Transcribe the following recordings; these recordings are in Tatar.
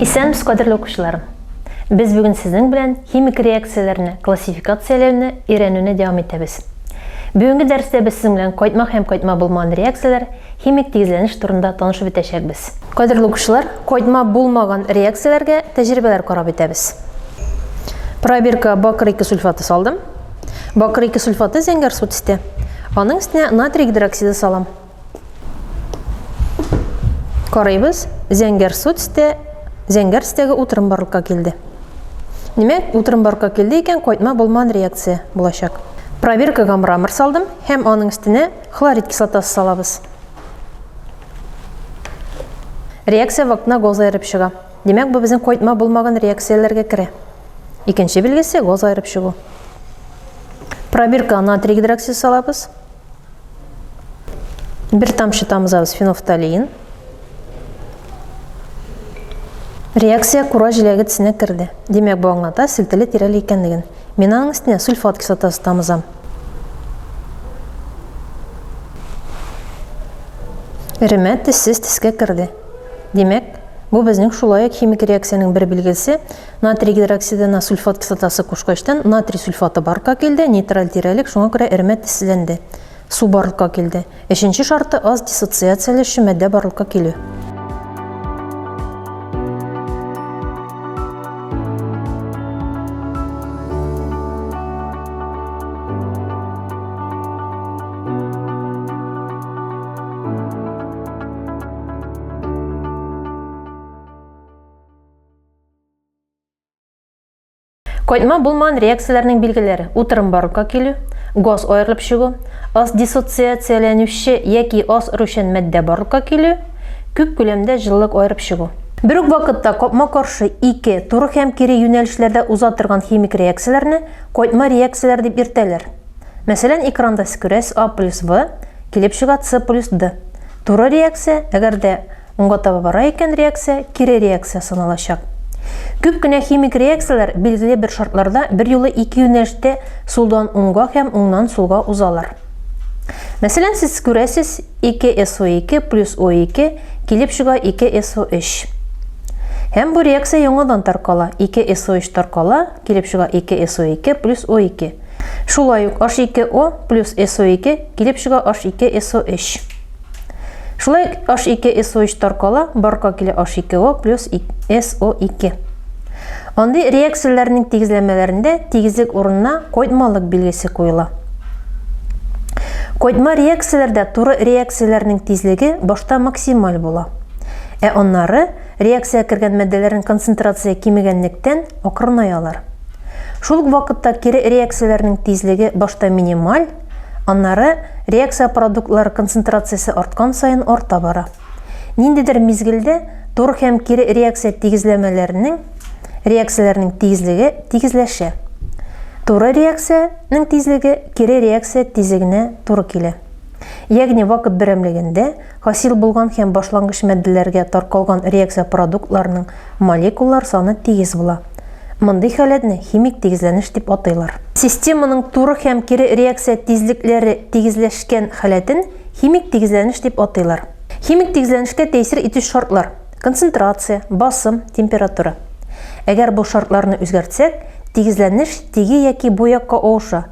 Исәнмесез, кадерле укучыларым! Без бүген сезнең белән химик реакцияләрне классификацияләүне өйрәнүне дәвам итәбез. Бүгенге дәрестә без сезнең белән кайтма һәм кайтма булмаган реакцияләр, химик тигезләнеш турында танышып үтәчәкбез. Кадерле укучылар, кайтма булмаган реакцияләргә тәҗрибәләр карап үтәбез. Пробирка бакыр 2 сульфаты салдым. Бакыр 2 сульфаты зәңгәр су төстә. Аның өстенә натрий гидроксиды салам. Карыйбыз, зәңгәр су төстә, зәңгәр төстәге утырым барлыкка килде. Димәк, утырым барлыкка килде икән, кайтма булмаган реакция булачак. Пробиркага мрамор салдым һәм аның өстенә хлорид кислотасы салабыз. Реакция вакытында газ аерып чыга. Димәк, бу безнең кайтма булмаган реакцияләргә керә. Икенче билгесе газ аерып чыгу. Пробирка натрий гидроксид салабыз. Бер тамчы тамызабыз фенофталин. Реакция кура җиләге төсенә керде. Димәк, бу аңлата селтеле тирәле икәнлеген. Мин аның өстенә сульфат кислотасы тамызам. Эремә төссез төскә керде. Димәк, бу безнең шулай ук химик реакциянең бер билгесе. Натрий гидроксидына сульфат кислотасы кушкачтан натрий сульфаты барлыкка килде, нейтраль тирәлек, шуңа күрә эремә төссезләнде. Су барлыкка килде. Өченче шарты аз диссоциацияләшүче матдә барлыкка килү. Кайтма булмаган реакцияләрнең билгеләре: утырым барлыкка килү, газ аерылып чыгу, аз диссоциацияләнүче яки аз эрүчән матдә барлыкка килү, күп күләмдә җылылык аерып чыгу. Бер үк вакытта капма-каршы ике туры һәм кире юнәлешләрдә уза торган химик реакцияләрне кайтма реакцияләр дип йөртәләр. Мәсәлән, экранда сез күрәсез, А плюс В килеп чыга С плюс Д. Туры реакция, әгәр дә Уңга таба бара икән реакция, кире реакция саналачак. Күп кенә химик реакцияләр билгеле бер шартларда берьюлы ике юнәлештә сулдан уңга һәм уңнан сулга узалар. Мәсәлән, сез күрәсез, 2SO2 плюс O2 килеп чыга 2SO3. Һәм бу реакция яңадан таркала. 2SO3 таркала, килеп чыга 2SO2 плюс O2. Шулай ук H2O плюс SO2 килеп чыга H2SO3. Шулай ук H2SO3 таркала, барка килә H2O плюс SO2. Андый реакцияләрнең тигезләмәләрендә тигезлек урынына кайтмалык билгесе куела. Кайтма реакцияләрдә туры реакцияләрнең тизлеге башта максималь була. Ә аннары реакция кергән матдәләрнең концентрация кимегәнлектән акрынаялар. Шул ук вакытта кире реакцияләрнең тизлеге башта минималь, Аннары реакция продуктлары концентрациясе арткан саен арта бара. Ниндидер мизгелдә туры һәм кире реакция тигезләмәләренең реакцияләрнең тигезлеге тигезләшә. Туры реакциянең тизлеге кире реакция тизлегенә туры килә. Ягъни вакыт берәмлегендә хасил булган һәм башлангыч матдәләргә таркалган реакция продуктларының молекулалар саны тигез була. Мондый халәтне химик тигезләнеш дип атыйлар. Системаның туры һәм кире реакция тизлекләре тигезләшкән халәтен химик тигезләнеш дип атыйлар. Химик тигезләнешкә тәэсир итүче шартлар, концентрация, басым, температура. Әгәр бу шартларны үзгәртсәк, тигезләнеш теге яки бу якка авыша,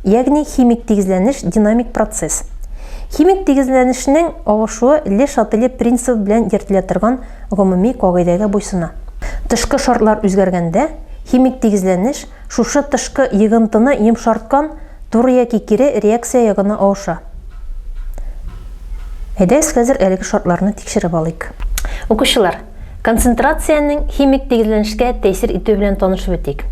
ягъни химик тигезләнеш динамик процесс. Химик тигезләнешнең авышуы Ле Шателе принцибы белән йөртелә торган гомуми кагыйдәгә буйсына. Тышкы шартлар үзгәргәндә, химик тигезләнеш шушы тышкы йогынтыны йомшарткан туры яки кире реакция ягына авыша. Әйдәгез хәзер әлеге шартларны тикшереп алыйк. Укучылар, Концентрациянең химик тигезләнешкә тәэсир итүе белән танышып үтик.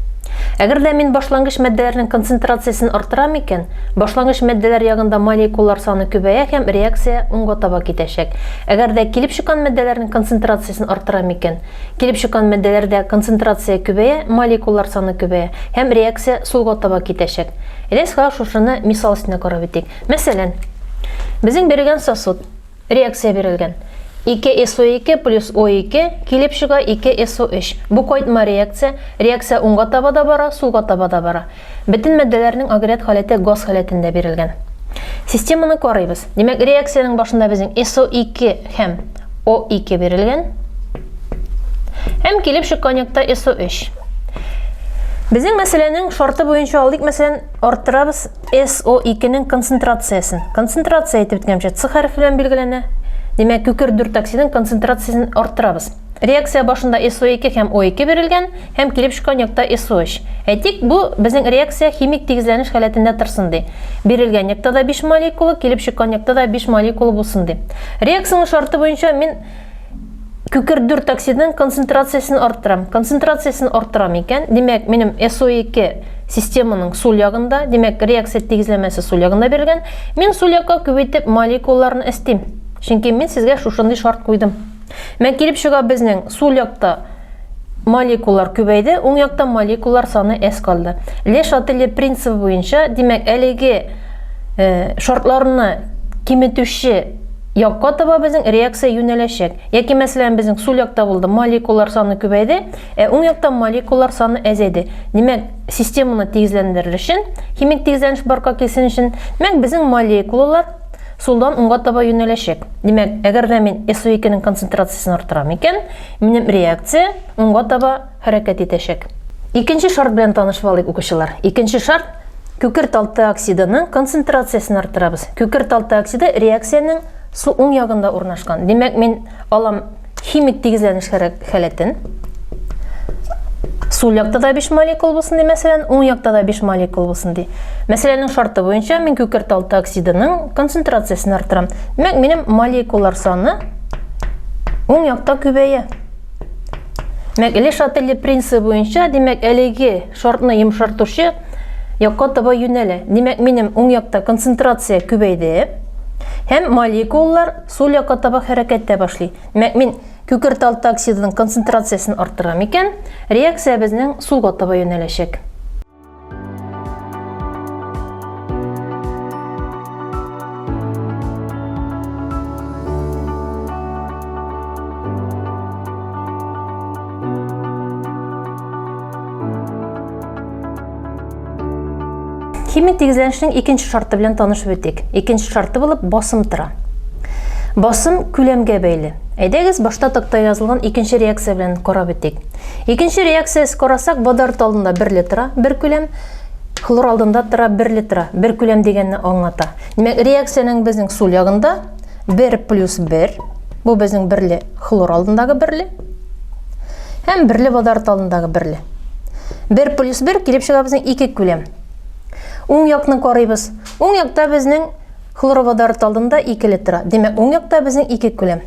Әгәр дә мин башлангыч матдәләрнең концентрациясен арттырам икән, башлангыч матдәләр ягында молекулалар саны күбәя һәм реакция уңга таба китәчәк. Әгәр дә килеп чыккан матдәләрнең концентрациясен арттырам икән, килеп чыккан матдәләрдә концентрация күбәя, молекулалар саны күбәя һәм реакция сулга таба китәчәк. Әйдәгез хәзер шушыны мисал өстендә карап үтик. Мәсәлән, безнең бирелгән сосуд Реакция бирелгән. 2SO2 плюс O2 килеп чыга 2SO3. Бу кайтма реакция. Реакция уңга таба да бара, сулга таба да бара. Бөтен матдәләрнең агрегат халәте газ халәтендә бирелгән. Системаны карыйбыз. Димәк, реакциянең башында безнең SO2 һәм O2 бирелгән. Һәм килеп чыккан якта SO3. Безнең мәсьәләнең шарты буенча алыйк, мәсәлән, арттырабыз SO2-нең концентрациясен. Концентрация әйтеп үткәнчә, С хәрефе белән билгеләнә. Димәк, күкер дүрт оксидын концентрациясен арттырабыз. Реакция башында SO2 һәм O2 бирелгән һәм килеп чыккан якта SO3. Әйтик, бу безнең реакция химик тигезләнеш халәтендә торсын ди. Бирелгән якта да 5 молекула, килеп чыккан якта да 5 молекула булсын ди. Реакциянең шарты буенча мин күкер дүрт оксидының концентрациясен арттырам. Концентрациясен арттырам икән, димәк, минем SO2 системаның сул ягында, димәк, реакция тигезләмәсе сул ягында бирелгән. Мин сул якка күбәйтеп молекулаларны өстим. Чөнки мин сезгә шушындый шарт куйдым. Менә килеп чыга безнең сул якта молекулалар күбәйде, уң якта молекулалар саны әз калды. Ле Шателе принцибы буенча, димәк, әлеге э, шартларны киметүче якка таба безнең реакция юнәләчәк. Яки, мәсәлән, безнең сул якта булды, молекулалар саны күбәйде, ә уң якта молекулалар саны әзәйде. Димәк, системаны тигезләндерер өчен, химик тигезләнеш барка килсен өчен, димәк, безнең молекулалар сулдан уңга таба юнәләчәк. Димәк, әгәр дә мин SO2-нең концентрациясен арттырам икән, минем реакция уңга таба хәрәкәт итәчәк. Икенче шарт белән танышып алыйк, укучылар. Икенче шарт күкерт алты оксидының концентрациясен арттырабыз. Күкерт алты оксиды реакциянең сул уң ягында урнашкан. Димәк, мин алам химик тигезләнеш халәтен. Сул якта да 5 молекул булсын ди, мәсәлән, уң якта да 5 молекул булсын ди. Мәсьәләнең шарты буенча мин күкерт алты оксидының концентрациясен арттырам. Димәк, минем молекулар саны уң якта күбәя. Димәк, Ле Шателле принцибы буенча, димәк, әлеге шартны йомшартучы якка таба юнәлә. Димәк, минем уң якта концентрация күбәйде һәм молекулалар сул якка таба хәрәкәттә башлый. Димәк, мин күкерт алты оксидының концентрациясен арттырам икән, реакция безнең сулга таба юнәләчәк. Химик тигезләнешнең икенче шарты белән танышып үтик. Икенче шарты булып басым тора. Басым күләмгә бәйле. Әйдәгез, башта такта язылган икенче реакция белән карап үтик. Икенче реакциясе карасак, водород алдында 1 литра, бер күләм, хлор алдында тора 1 литра, бер күләм дигәнне аңлата. Димәк, реакциянең безнең сул ягында 1 плюс 1, бу безнең берле хлор алдындагы берле, һәм берле водород алдындагы берле. 1 плюс 1 килеп чыга безнең 2 күләм. Уң якны карыйбыз. Уң якта безнең хлороводород алдында 2 литра. Димәк, уң якта безнең 2 күләм.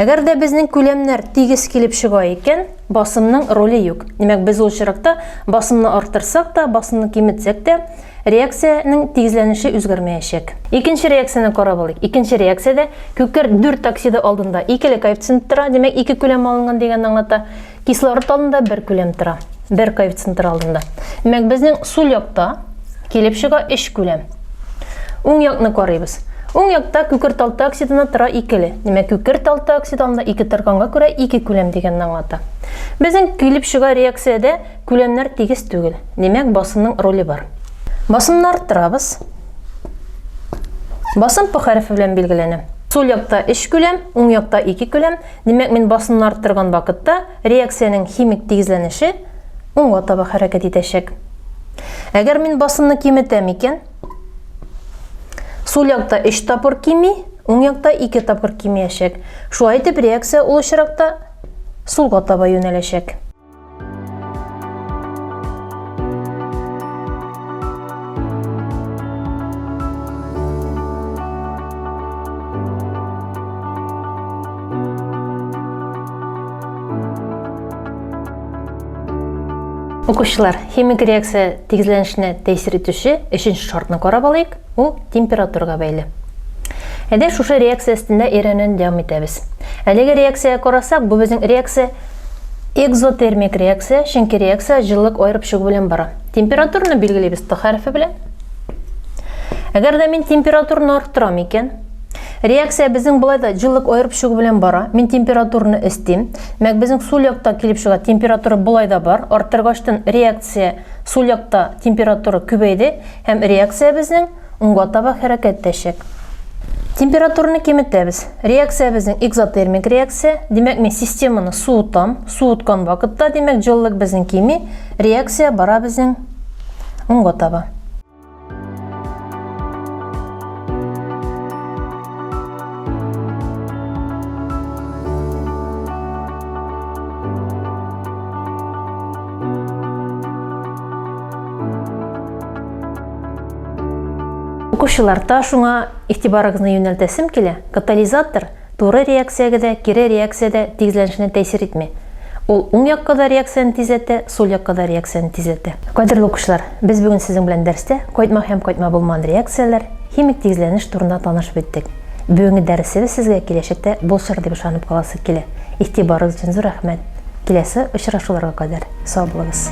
Әгәр дә безнең күләмнәр тигез килеп чыга икән, басымның роле юк. Димәк, без ул очракта басымны арттырсак та, басымны киметсәк тә, реакциянең тигезләнеше үзгәрмәячәк. Икенче реакцияне карап алыйк. Икенче реакциядә күкерт дүрт оксиды алдында икеле коэффициент тора, димәк, ике күләм алынган дигәнне аңлата. Кислород алдында бер күләм тора. Бер коэффициент тора алдында. Димәк, безнең сул якта килеп чыга өч күләм. Уң якны карыйбыз. Уң якта күкерт алты оксидына тора икеле. Димәк, күкерт алты оксиды анда ике торганга күрә ике күләм дигәнне аңлата. Безнең килеп чыга реакциядә күләмнәр тигез түгел. Димәк, басымның роле бар. Басымны арттырабыз. Басым П хәрефе белән билгеләнә. Сул якта өч күләм, уң якта ике күләм. Димәк, мин басымны арттырган вакытта реакциянең химик тигезләнеше уңга таба хәрәкәт итәчәк. Әгәр мин басымны киметәм икән, сул якта 3 тапкыр кими, уң якта 2 тапкыр кимиячәк. Шулай итеп, реакция ул очракта сулга таба юнәләчәк. Укучылар, химик реакция тигезләнешенә тәэсир итүче өченче шартны карап алыйк, ул температурага бәйле. Әйдә шушы реакция өстендә өйрәнүне дәвам итәбез. Әлеге реакциягә карасак, бу безнең реакция экзотермик реакция, чөнки реакция җылылык аерып чыгу белән бара. Температураны билгелибез Т хәрефе белән. Әгәр дә мин температураны арттырам икән, Реакция безнең болай да җылылык аерып чыгу белән бара. Мин температураны өстим. Димәк, безнең сул якта килеп чыга температура болай да бар. Арттыргачтан реакция сул якта температура күбәйде һәм реакция безнең уңга таба хәрәкәт итәчәк. Температураны киметәбез. Реакция безнең экзотермик реакция. Димәк, мин системаны суытам. Суыткан вакытта, димәк, җылылык безнең кими. Реакция бара безнең уңга таба. Укучылар, та шуңа игътибарыгызны юнәлтәсем килә, катализатор туры реакциягә дә, кире реакция дә тигезләнешенә тәэсир итми. Ул уң якка да реакцияне тизләтә, сул якка да реакцияне тизләтә. Кадерле укучылар, без бүген сезнең белән дәрестә кайтма һәм кайтма булмаган реакцияләр, химик тигезләнеш турында танышып үттек. Бүгенге дәресебез сезгә киләчәктә булышыр дип ышанып каласы килә. Игътибарыгыз өчен зур рәхмәт. Киләсе очрашуларга кадәр сау булыгыз.